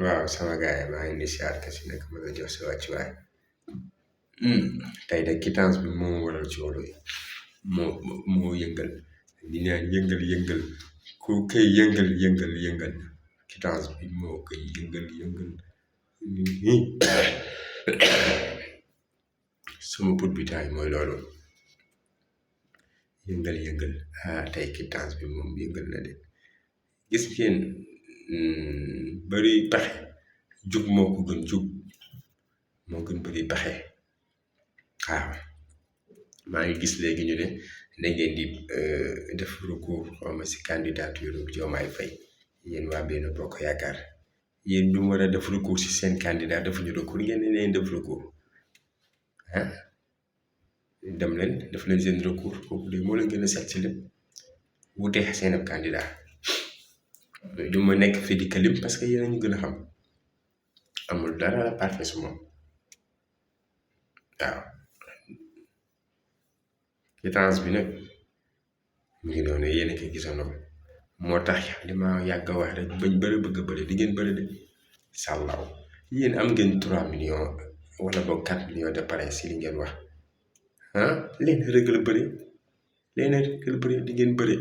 waaw sama gars yi maa ngi ni siyaar ka si nekk ma la jox si wàccuwaay tey de quittance bi moo waral ci wolo yi moo yëngal di naan yëngal ku koy yëngal quittance bi moo koy yëngal sama put bi taay mooy loolu yëngal tey quittance bi moom yëngal na de gis ngeen bari pexe jug moo ko gën jug moo gën bari pexe waaw maa ngi gis léegi ñu ne da ngeen di def recours xawma si candidature Diomaye Faye yéen waa Benno Bokk Yaakaar yéen ñu war a def recours si seen candidat defuñu recours ngeen ne leen def recours ah dem leen def leen seen recours kooku de moo leen gën a set ci lépp wutee seen ab candidat du ma nekk fii di kalim parce que yéen a ñu gën a xam amul dara la parfait su moom waaw quittance bi nag mu ngi noonu yéen a koy gisandoo moo tax li ma yàgg a wax rek bañ bëri bëgg a bëri di ngeen bëri de sàllaaw yéen am ngeen 3 millions wala boog 4 millions de parrain si li ngeen wax leen rek la bëri di ngeen bëri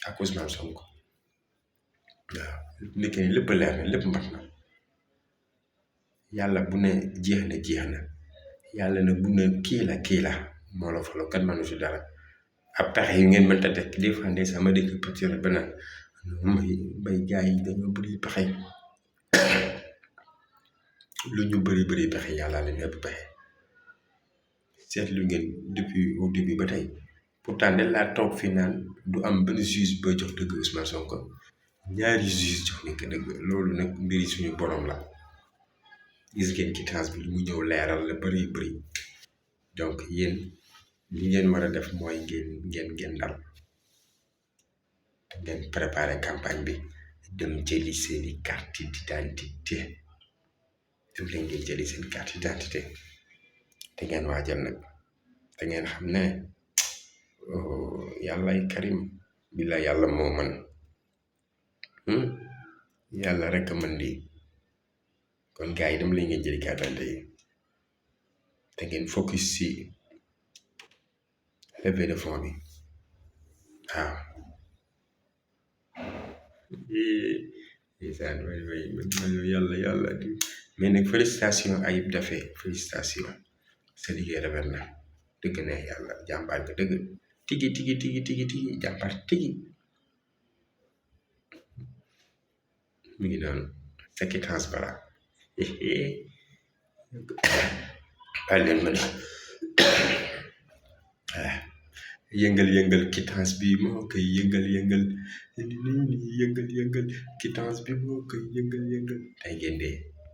ak Ousmane Sonko waaw nekk ni lépp leer na lépp mbat na yàlla bu ne jeex na yàlla na bu ne kii la moo la falo kat manu si dara ab pexe yu ngeen mënta def des fois de sama dëkk peut-être ba naan mbay gars yi dañoo bëri pexe lu ñu bëri pexe yàlla leen ëpp pexe seetlu ngeen depuis au début ba tey pourtant de laa toog fi naan du am benn juge ba jox dëgg Ousmane Sonko ñaari juge jox ni ko dëgg loolu nag mbiri suñu borom la gis ngeen quittance bi lu mu ñëw leeral la bëri donc yéen li ngeen war a def mooy ngeen dal ngeen préparer campagne bi dem jëli seeni carte d'identité dem leen ngeen jëli seen carte d'identité te ngeen waajal nag te ngeen xam ne yàllay karim bi la yàlla moo mën yàlla rek a mën di kon gars yi dem leen ngeen jëli carte d'identité yi te ngeen focus si levée de fonds bi waaw isaan way yàlla di mais nag félicitation Ayib Daffé félicitation sa liggéey rafet na dëgg ne yàlla jàmbaar nga dëgg tigi jàmbaar tigi mu ngi noonu sa quittance bala bàyyi leen ma yëngal quittance bi moo koy yëngal quittance bi moo koy yëngal tey ngeen dee